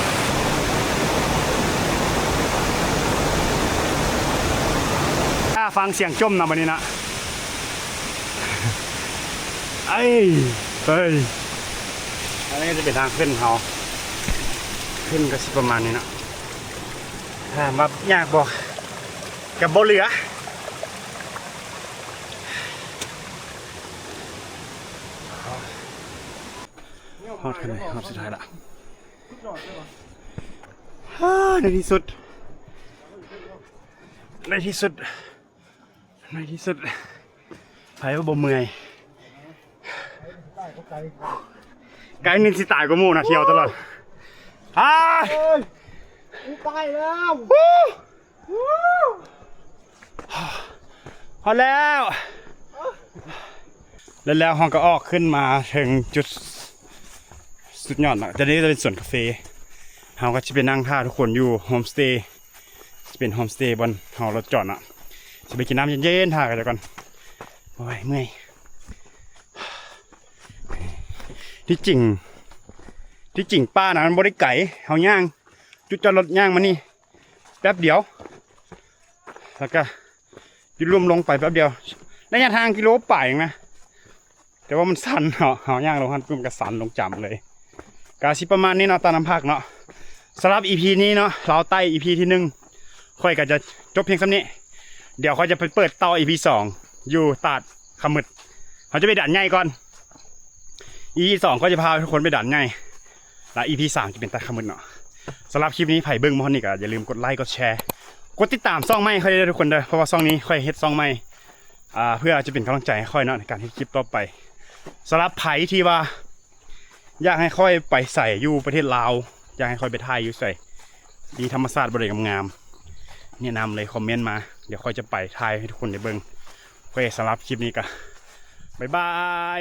ອາ ຟັງສຽງຈົ່ມນຳບັດນີ້ນະ. ເອີຍ ເອີຍ ອັນນີ້ກໍຈະເປັນທາງຂຶ້ນເຮົາ ຂຶ້ນກໍຊິປະມານນີ້ເນາະ. ຖາມວ່າຍາກບໍ່? ກໍບໍ່ເຫຼືອ. ໂຍມ ຮອດຂັ້ນໃດ ຮອບສຸດທ້າຍລະ ໃນທີ່ສຸດ ໃນທີ່ສຸດ ໃນທີ່ສຸດ ໃຜວ່າບໍ່ເມື່ອຍ ກາຍໜຶ່ງຊິຕາຍກວ່າໝູ່ນະ ທ່ຽວຕະຫຼອດ ອ້າ ເອີຍ ກູຕາຍແລ້ວ ຮອດແລ້ວ ແລ້ວ ແລ້ວເຮົາກໍອອກຂຶ້ນມາເຖິງຈຸດສຸດຍອດເນາະ ຈະໄດ້ເປັນສວນກາເຟ ເຮົາກໍຊິໄປນັ່ງຖ້າທຸກຄົນຢູ່ໂຮມສະເຕ ຈະເປັນໂຮມສະເຕບ່ອນເຮົາລົດຈອດເນາະ ຊິໄປກິນນ້ຳເຢັນໆ ຖ້າເຂົາເຈົ້າກ່ອນ ໂອ້ຍ ເມື່ອຍ ທີ່ຈິງ ທີ່ຈິງປ່ານະມັນບໍ່ໄດ້ໄກ ເຮົາຍ່າງ ຈຸດຈອດລົດຍ່າງມານີ້ແປັບດຽວ ແລ້ວກະຈຸດລຸ່ມລົງໄປແປັບດຽວ ໄລຍະທາງກິໂລປາຍເອງນະ ແຕ່ວ່າມັນຊັນເນາະ ເຮົາຍ່າງລົງຫັ້ນປຸ້ມກະຊັນລົງຈຳເລີຍ ກະຊິປະມານນີ້ເນາະ ຕາດນ້ຳຜັກເນາະ ສຳລັບອີພີນີ້ເນາະ ລາວໃຕ້ອີພີທີໜຶ່ງ ຂ້ອຍກະຈະຈົບພຽງສ່ຳນີ້ ດຽວຂ້ອຍຈະໄປເປີດຕໍ່ອີພີສອງ ຢູ່ຕາດຄຳມືດ ເຮົາຈະໄປດ່ານໃຫຍ່ກ່ອນ ອີພີສອງຂ້ອຍຈະພາທຸກຄົນໄປດ່ານໃຫຍ່ ແລະອີພີສາມຈະເປັນຕາດຄຳມືດເນາະ ສຳລັບຄລິບນີ້ໃຜເບິ່ງມາຮອດນີ້ກໍຢ່າລືມກົດໄລກົດແຊ ກົດຕິດຕາມຊ່ອງໃໝ່ຂ້ອຍເດີທຸກຄົນເດີ ເພາະວ່າຊ່ອງນີ້ຂ້ອຍເຮັດຊ່ອງໃໝ່ ອ່າ ເພື່ອຈະເປັນກຳລັງໃຈໃຫ້ຂ້ອຍເນາະ ໃນການເຮັດຄລິບຕໍ່ໄປ ສຳລັບໃຜທີ່ວ່າຢາກໃຫ້ຂ້ອຍໄປໃສຢູ່ປະເທດລາວ ຢາກໃຫ້ຂ້ອຍໄປຖ່າຍຢູ່ໃສ ມີທຳມະຊາດບ່ອນໃດງາມໆ ແນະນຳເລີຍ ຄອມເມັນມາ ດຽວຂ້ອຍຈະໄປຖ່າຍໃຫ້ທຸກຄົນໄດ້ເບິ່ງ ໂອເຄ ສຳລັບຄລິບນີ້ກໍບາຍບາຍ.